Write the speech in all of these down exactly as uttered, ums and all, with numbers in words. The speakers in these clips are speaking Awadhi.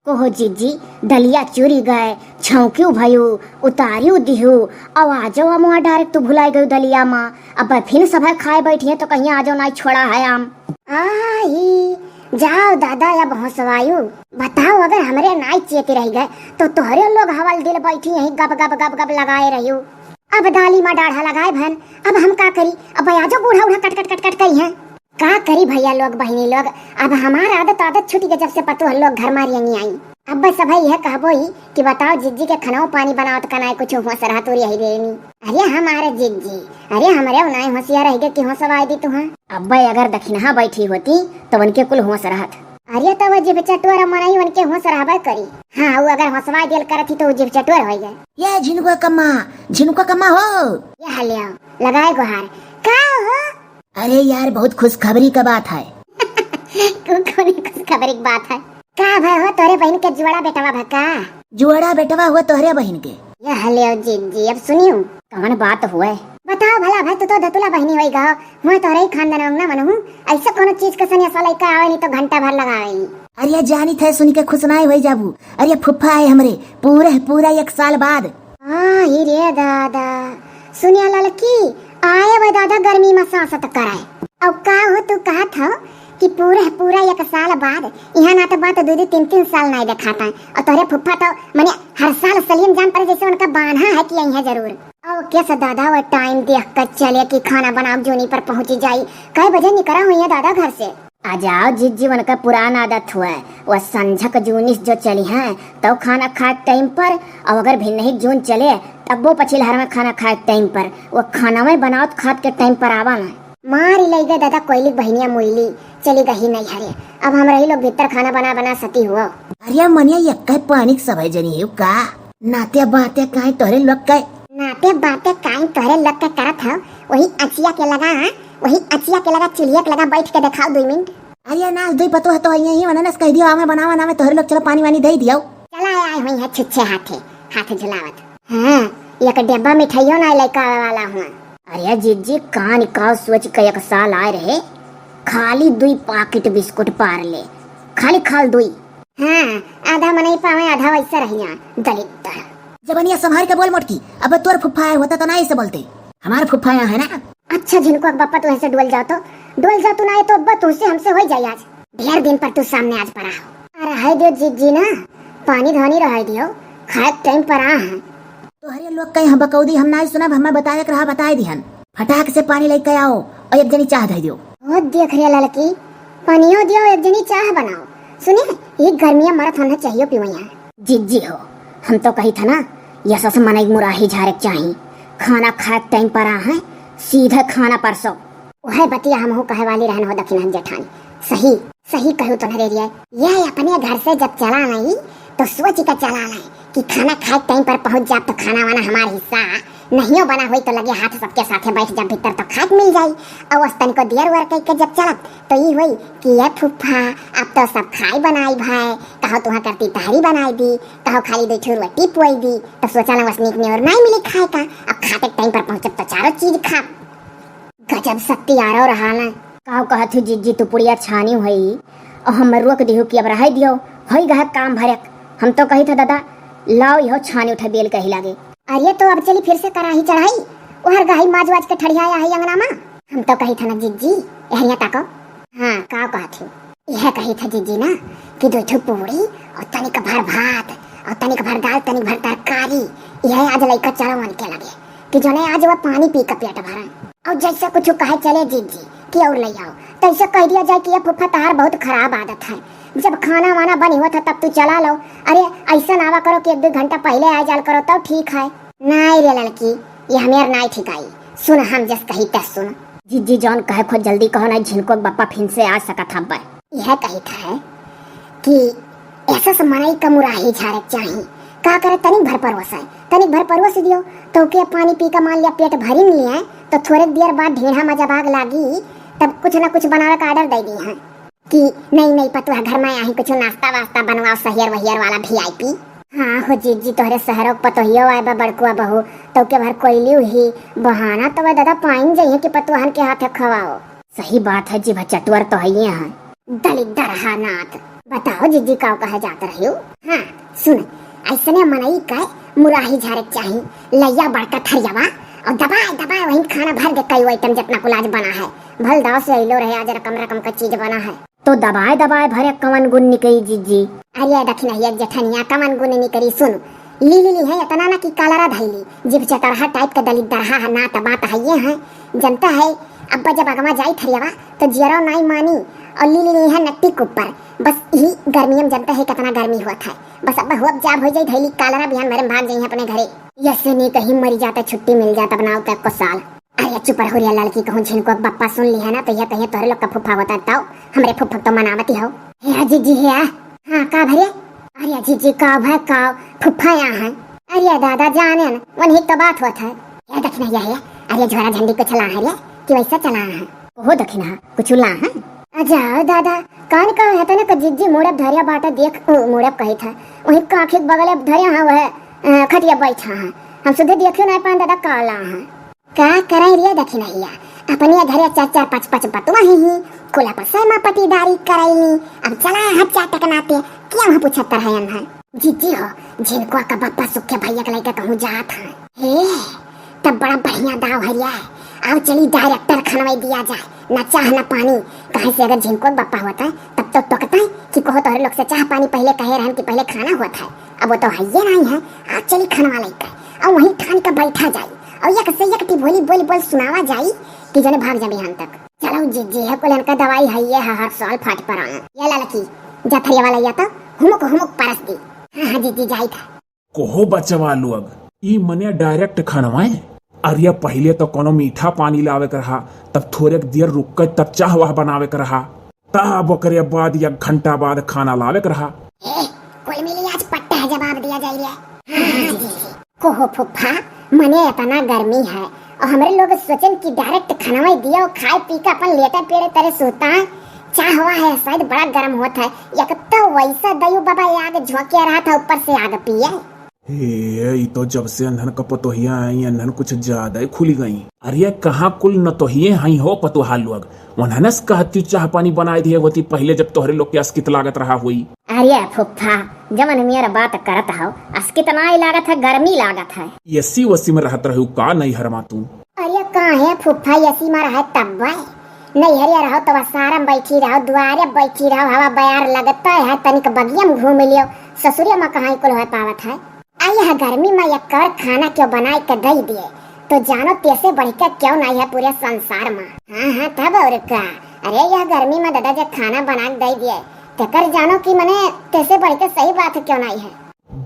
कहो जिज्जी, दलिया चुरि गए, छौंक्यू भयू, उतारियो दिहू, अउ आजो अमुआ direct तू भुलाइ गयू दलिया मा। अब फिन सभे खाए बैठिहैं तो कहिहैं आजो नाई छोड़ा है आम। आही, जाओ दादा, अब होसवायू। बताओ, अगर हमरे नाई चेती रहि गए तो तोहरे लोग हवल दिल बैठी यहीं गब गब गब गब लगाए रहियो। अब दाली मा डाढ़ा लगाए भन, अब हम का करी? अब आजो बूढ़ा उढ़ा कट कट कट कट करिहैं। का करी भइया लोग, बहिनी लोग, अब हमार आदत, आदत छूटि गए जब से पतोह लोग घर मा रेंगी आई। अब बस सभे यह कहबो ही कि बताओ जिज्जी के खनौ पानी बनावत का नाई कुछ होस रहत हो रही रेनी। अरे हमारे जिज्जी, अरे हमरे नाई होसिया रहि गए कि होसवाइ दी तुहाँ। अब्बे अगर दखिनहा बैठी होती तो उनके कुल होस रहत। अरे तो वो जिभ चटोर मनई उनके होस रहबे करी। हाँ, वो अगर होसवाइ दियल करत ही तो वो जिभ चटोर होइ गए। ये झिनुका कम्मा, झिनुका कम्मा हो। ये हलिया, लगाए गुहार। का हो? अरे यार, बहुत खुशखबरी का बात है। कौन खुशखबरी की बात है? का भय हो, तोरे बहिन के जुआड़ा बेटवा भका? जुआड़ा बेटवा हुआ तोहरे बहिन के। ये हलियो जिज्जी, अब सुनियो। कौन बात हुए? बताओ भला भाई, तू तो दतुला बहिनी होई गहो, हुआ तोहरे ही खानदान अंगना मनहू, ऐसे कोनो चीज के सने ऐसा लइका आवे नहीं तो घंटा भर लगावे नहीं। अरे जानी थे सुन के खुश नाई होई जाबू। अरे फुफ्फा है हमरे, पूरे पूरा एक साल बाद। हाँ ही रे दादा, सुनिया ललकी, आए वो दादा गर्मी में सांसत कराए। अब का हो तू कहत हो कि पूरा पूरा एक साल बाद, यहाँ ना तो बात दो दो तीन तीन साल नहीं देखाता है। और तोहरे फुफ्फा तो मने हर साल सलीम जान पर जैसे उनका बान्हा है कि यहीं है जरूर। अब कैसे दादा वो टाइम देख कर चले कि खाना बनाओ जूनी पर पहुँची जाई। कै बजे निकरा हुई है दादा घर से? आ जाओ जिज्जी, उनका पुरान आदत हुआ है, वो संझक जूनिस जो चली हैं तो खाना खाए टाइम पर, और अगर भिन्नही जून चले तब वो पछिलहर में खाना खाए टाइम पर, वो खाना में बनावत खात के टाइम पर आवा ना। मारी लई गए दादा कोयली बहिनिया मुइली, चली गही नहीं हरे। अब हम रही लोग भीतर खाना बना बना सती हुआ। अरे मनिया, यक्का पानी के सबै जनी है का? नाते बाते काई तोहरे लोग के। नाते बाते काई तोहरे लोग के करत हो, वही अचिया के लगा, हाँ? वही अचिया के लगा, चुल्हिया के लगा बैठ के देखाओ दुई मिनट। अरे नास दुई पतो है तो यही वननस कह दियो, आवे बनावा ना, आवे तोहरे लोग चलो पानी वानी दे दियो। चला आए हुई है छुच्छे हाथे, हाथ झुलावत। हाँ, एक डब्बा मिठाइयों ना लेकर आवे वाला हुआ। अरे जिज्जी, कान का सोच के एक साल आए रहे, खाली दुई पाकिट बिस्कुट पार ले, खाली खाल दुई। हाँ, आधा मनई पावे, आधा वैसे रहिया, दलिद्दर। जबनिया संभार के बोल मोटकी, अब तोर फुफ्फा आए होता तो ना ऐसे बोलते। हमार फुफ्फा यहाँ है ना। अच्छा झिनको के बप्पा, तू ऐसे डोल जाओ तो, डोल जाओ तू ना, ये तो अब्बा तुझसे हमसे हो जाए आज। ढेर दिन पर तू सामने आज पड़ा हो। अरे है दियो जिज्जी ना, पानी धानी रह दियो, खाए टाइम पर आ है। तोहरे लोग कहीं हम बकौदी हम नाई सुनब, हमें बतावे के रहा बताए दिहन। फटाक से पानी लेके आओ और एक जनी चाह दे दियो। ओ देख रे ललकी, पानियो दियो, एक जनी चाह बनाओ। सुने, ये गर्मिया मरत होना चाहिए पीवैया। जिज्जी हो, हम तो कही था ना, यस मनई मुराही झारे के चाही। खाना खाए टाइम पर आ है, सीधे खाना परसो। वह बतिया हमहू कहे वाली रहन हो दखिनहा जेठानी। सही, सही कहू तो नरेरिया। यह अपने घर से जब चला नहीं तो सोच के चला नहीं कि खाना खाए टाइम पर पहुंच जाब तो खाना वाना हमार हिस्सा नहियो बना होई तो लगे हाथ सबके साथे बैठ जाब भीतर तो खाए के मिल जाई। और उस तनिको देर वर कह के जब चलब तो ई होई कि ये फुफ्फा, अब तो सब खाई बनाई भाई, कहो तुहाँ करती तहरी बनाई दी, कहो खाली दो ठो रोटी पोई दी, तो सोचा ना वसनीक ने और नहीं मिली खाए का। अब खाते टाइम पर पहुंचब तो चारों चीज खाब। गजब शक्ति आ रहा रहा ना। काव कहत हूँ जिज्जी, तू पुड़िया छानी हुई और हम रोक दिहू कि अब रह दियो, होई गह काम भरक। हम तो कही था दादा, लाओ यहो छानी उठा बेल कही लागे। अरे तो अब चली फिर से कराही चढ़ाई, ओहर गाही माज वाज के ठड़ियाया है अंगना मा। हम तो कही था ना जिज्जी, एहरिया ताको। हाँ, काव कहत हूँ? यह कही था जिज्जी ना कि दो ठो पूरी और तनिक भर भात और तनिक भर दाल, तनिक भर तरकारी, यह आज लइका चलो मन के लगे। कि जने आज वह पानी पी के पेट भरा। और जैसे कुछ कहे चले जिज्जी कि और ले आओ, तैसे कह दिया जाए कि ये फुफ्फा तहार बहुत खराब आदत है, जब खाना वाना बनी होत है तब तू चला लो। अरे ऐसा ना आवा करो कि एक दो घंटा पहले आ जाल करो तब ठीक है। नहीं रे लड़की, ये हमेर नाई ठिकाई। सुन हम जस कही तस सुन। जिज्जी जौन कहे खुद जल्दी कहो, नहीं झिनको के बप्पा फिन से आ सकत हब्बे। यह कही था है कि ऐसा से मनई का मुराही झारे के चाही। का करे, तनिक भर परोस है, तनिक भर परोस दियो, तो के पानी पी का मान लिया पेट भरी नहीं है, तो थोड़े देर बाद ढेढ़ा में जब आग लागी, तब कुछ ना कुछ बनावे का order दे दी है कि नहीं, नहीं पतुआ घर में आही, कुछ नाश्ता वास्ता बनवाओ, सहियर वहियर वाला V I P। हाँ हो जिज्जी, तोहरे शहरों के पतोहियो आए बा बड़कुआ बहू, तो के भर कोयली ही बहाना तो वह दादा पाइन जइहे कि पतुआहन के हाथे खवाओ। सही बात है जी, भचटुअर तो है ही हैं। दलिद्दर हा नाथ। बताओ जिज्जी, काव कहे जात रही हो? हाँ, सुन, ऐसने मनई के मुराही झारे के चाही, लइया बड़का थरियावा और दबाए दबाए वहीं खाना भर दे, कई item जितना कुल आज बना है, भल दाव से अइलो रहे, आज रकम रकम का चीज बना है। तो दबाए दबाए भरे कवन गुण निकरी जिज्जी? अरे दखिनहिया जेठनिया, कवन गुण निकरी? सुन, ली ली ली है इतना ना कि कालरा धैली, जिब चतरहा type के दलिद्दरहा है, ना त बात है ये है, जनता है। अब जब अगवा जाई थरियावा तो जियरो नाई मानी और ली ली ली है नट्टी के ऊपर। बस यही गर्मियम जनता है कितना गर्मी हुआ था। बस अब हुआ जाब हो जाई धैली कालरा, बिहान भरे में भाग जाई अपने घरे। यसे नहीं कहीं मरी जाता, छुट्टी मिल जाता, बनाओ तक को साल। अरे चुप रहो रे लड़की, कहूँ झिनको के बप्पा सुन ली है ना तो यह कहिए तोहरे लोग का फुफ्फा होता है, ताऊ हमरे फुफ्फा तो मनावती हो। हे जिज्जी हे आ। हाँ का भरे? अरे जिज्जी का भय का फुफ्फा यहाँ है। अरे दादा जाने न वही तो बात होत है। ये दखिनहिया है, अरे झोरा झंडी को चला है रे कि वैसा चला है? ओहो दखिनहा कुछ ला है? अजा दादा, कान का है तने का जिज्जी मुड़ब धरिया बाटा देख, उ, मुड़ब कही था वही काखी के बगले धरिया है वह, अ, खटिया बैठा है। हम सुधे देखियो नहीं पान दादा का ला है। का करे रे दखिनहिया, अपने घरे चार चार पाँच पाँच बतुआ ही ही, कुला पर सैमा पटीदारी करैली। अब चला है चाटक नाते, क्या वहाँ पूछत रहन है? जिज्जी हो, झिनको का बप्पा सुखे भैया के लेके कहूँ जात है। हे, तब बड़ा बढ़िया दाव है रे। आओ चली director खनवाई दिया जाए, न चाह न पानी। कहे से अगर झिनको बप्पा होता है तब तो टोकता है कि कहो तोहरे लोग से चाह पानी पहले कहे रहन कि पहले खाना होता है। अब वो तो है ये नहीं है। आओ चली खनवा लेके, और वहीं ठान के बैठा जाई और एक से एक टिभोली बोल बोल सुनावा जाई कि जने भाग जा बिहान तक। चलो जिज्जी है कुल इनका दवाई है ये है, हर साल फाट पर आऊं। ये ललकी जथरिया वाला या तो हुमुक हुमुक परस दी। हाँ हाँ जिज्जी जाई था। कोहो बचवा लोग, ई मने direct खनवाए। अरे पहिले तो कोनो मीठा पानी लावे के रहा, तब थोड़े देर रुक के तब चाह वाह बनावे के रहा, तब ओकरे बाद एक घंटा बाद खाना लावे के रहा। ए, कुल मिली आज पट्टा है जवाब दिया जाई रे। हाँ, हाँ, जी, जी। कोहो फुफ्फा, मने इतना गर्मी है और हमरे लोग सोचन कि direct खनवा दिया और खाए पी के अपन लेटे पेड़े तरे सोता है। चाह हुआ है शायद बड़ा गर्म होत है, एक तो वैसा दयू बाबा आग झोंके रहा था ऊपर से आग पिए। हे, ई तो जब से अन्हन क पतोहिया आई, अन्हन कुछ ज्यादा ही खुली गई। अरे, कहाँ कुल नतोहिए हई हो पतोहा लोग? उन्हनस कहती चाह पानी बनाए दिए होती पहिले, जब तोहरे लोग के अस्कित लागत रहा होई। अरे फुफ्फा, जवन मेर बात करत हो, अस्कित नाई लागत है, गर्मी लागत है। एसी वसी में रहत रहू का नैहर मा तू? अरे काहे फुफ्फा, एसी मा रहे तब नैहरिया रहो तो सारा में बैठी रहो, दुआरे बैठी रहो, हवा बयार लगता है, तनिक बगिया में घूम लियो। ससुरिया मा कहाँ कुल हो पावत है? आ यह गर्मी मा एक और खाना क्यों बनाए के दे दिए, तो जानो तेसे बढ़ के क्यों नहीं है पूरे संसार मा। हाँ, हाँ, तब और का। अरे, यह गर्मी मा दादा जे खाना बना के दे दिए, तेकर जानो कि मने तेसे बढ़ के सही बात है क्यों नहीं है।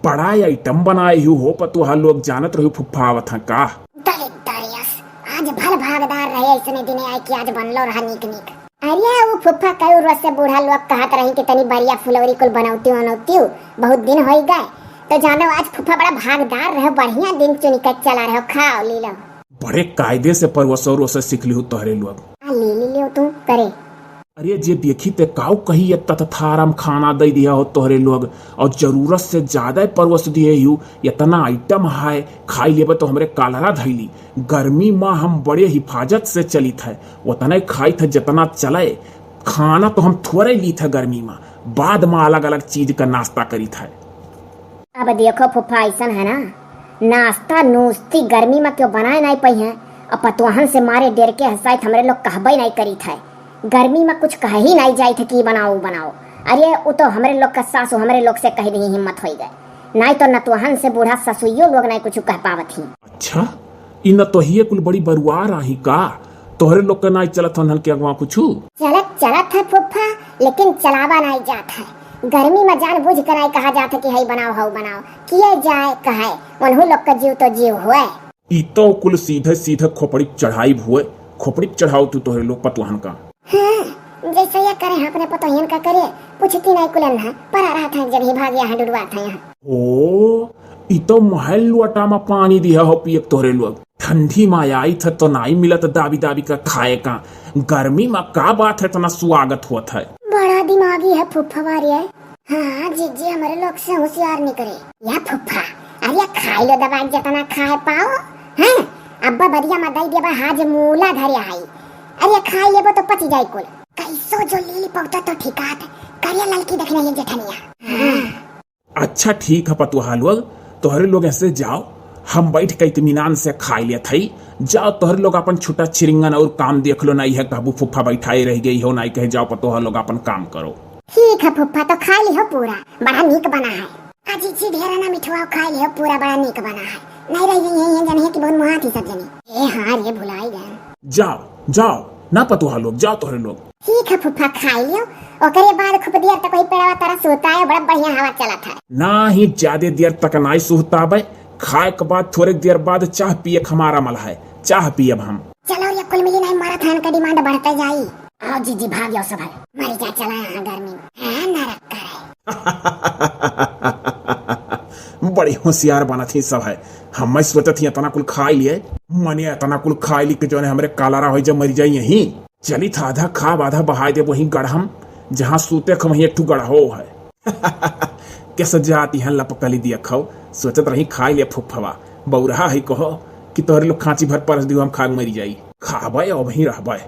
बड़ा item बनाए हू हो पतोहा लोग, जानत रहू फुफ्फा आवत हैं का? दलिद्दर यस, आज भल भागदार रहे, ऐसने दिने आए कि आज बनलो रहा नीक नीक। अरे, ऊ फुफ्फा कई रोज से बूढ़ा लोग कहत रही कि तनी बढ़िया फुलौरी कुल बनौती वनौती, बहुत दिन होई गए। तो जानो, आज फुफ्फा बड़ा भागदार रहे, बढ़िया दिन चुन के चला रहे, खाओ, ली लो। बड़े कायदे से परवसो रोसे सीख लिहु तोहरे लोग। आ, ली, ली, लियो तू, करे। अरे, जे देखी ते काऊ कही, ये ततथारम खाना दे दिया हो तोहरे लोग, और जरूरत से ज्यादा परवस दिए यू, इतना item है, खाई लेबे तो हमरे कालरा धैली। गर्मी मा हम बड़े हिफाजत से चलित है, उतने खाइत है जितना चले। खाना तो हम थोड़े लीत है गर्मी मा, बाद मा अलग-अलग चीज का नाश्ता करित है। अब देखो फुफ्फा, ऐसन है ना, नाश्ता नूस्ती गर्मी मा क्यों बनाए नाई पई है, और पतोहन से मारे डेर के हसाइत हमरे लोग कहबे नाई करित है। गर्मी मा कुछ कह ही नाई जाइत है कि बनाओ, बनाओ। अरे, उ तो हमरे लोग का सासू हमरे लोग से कह दी हिम्मत होई गए, नाई तो नतोहन से बूढ़ा ससुइयो लोग नाई कुछ कह पावत ही। अच्छा, ई नतोहिए कुल बड़ी बरुआर आही का? तोहरे लोग के नाई चलत हन के अगवा कुछु? चलत, चलत है फुफ्फा, लेकिन चलावा नाई जात है। गर्मी मा जान बूझ के नाई कहा जात है कि हई बनाओ, हऊ बनाओ। किए जाए कहे, उन्हू लोग का जीव तो जीव हुए। ई तो कुल सीधे सीधे खोपड़ी चढ़ाई हुए, खोपड़ी चढ़ाओ तू तोहरे लोग पतोहन का। हाँ, जैसे ये करे हाँ अपने पतोहियन का करे, पूछती नाई कुलन है, परा रहा था जब ही भाग यहाँ डुडुआ था यहाँ। ओ, ई तो महल लोटा मा पानी दिया हो पिए तोहरे लोग। ठंडी मा आई था तो नाई मिलत दाबी दाबी का खाए का। गर्मी मा का बात है इतना स्वागत होत है। बड़ा दिमागी है फुफ्फा बारी है। हाँ, जिज्जी हमरे लोग से होशियार निकरे। या फुफ्फा, अरे खाई लो दबाई जितना खाए पाओ, हैं? अब्बा बरिया मा दई देबा हाजमूला धरे आई। अरे खाई लेबो तो पची जाई कुल। कैसो जो लीली पौधा तो ठिकात, करिया ललकी देखने ये जेठनिया। हाँ। अच्छा ठीक है पतोहा लोग, तोहरे लोग ऐसे जाओ, हम बैठ के इत्मीनान से खाई लेत हई। जाओ तोहरे लोग अपन छुट्टा छिरिंगन और काम देख लो, नाहीं है कहबू फुफ्फा बैठाए रह गई हो, नाहीं कहे जाओ पतोहा लोग अपन काम करो। ठीक है फुफ्फा, तो खाई लिहो पूरा, बड़ा नीक बना है। अजी जी ढेर ना मिठुआ, खाई लिहो पूरा, बड़ा नीक बना है। नहीं रह गई है ये जनिए कि बहुत मुहात ही सब जनी। ए हाँ रे भुलाई गए। जाओ जाओ ना पतोहा लोग, जाओ तोहरे लोग। ठीक है फुफ्फा, खाई लियो, ओकरे बाद खूब देर तक वही पेड़वा तरह सोता है, बड़ा बढ़िया हवा चलत है। ना ही ज्यादा देर तक नाहीं सुहताबे, खाए के बाद थोड़े देर बाद चाह पिए के हमारा मल है, चाह पियब हम। चलो रे, कुल मिली नहीं मारा थान का डिमांड बढ़ते जाई। आओ जीजी भाग जाओ सब है, मरी जा चला यहाँ गर्मी में, हाँ नरक करे। बड़ी होशियार बनत ही सब है, हम सोचत ही इतना कुल खाई लिए, मने इतना कुल खाई ली कि जोने हमरे कालारा हो जब मरी जाई यहीं। चली था आधा खाब आधा बहाय देब वहीं गढ़म, जहाँ सूते ख वहीं एक ठू गढ़हो है। कैसे जाती हैं लपकली दिया खाओ, सोचत रही खाई ले फुफवा, बौरहा है कहो कि तोहरे लोग खांची भर परस दियो हम खाग मरी जाई। खाबे और वहीं रहबे।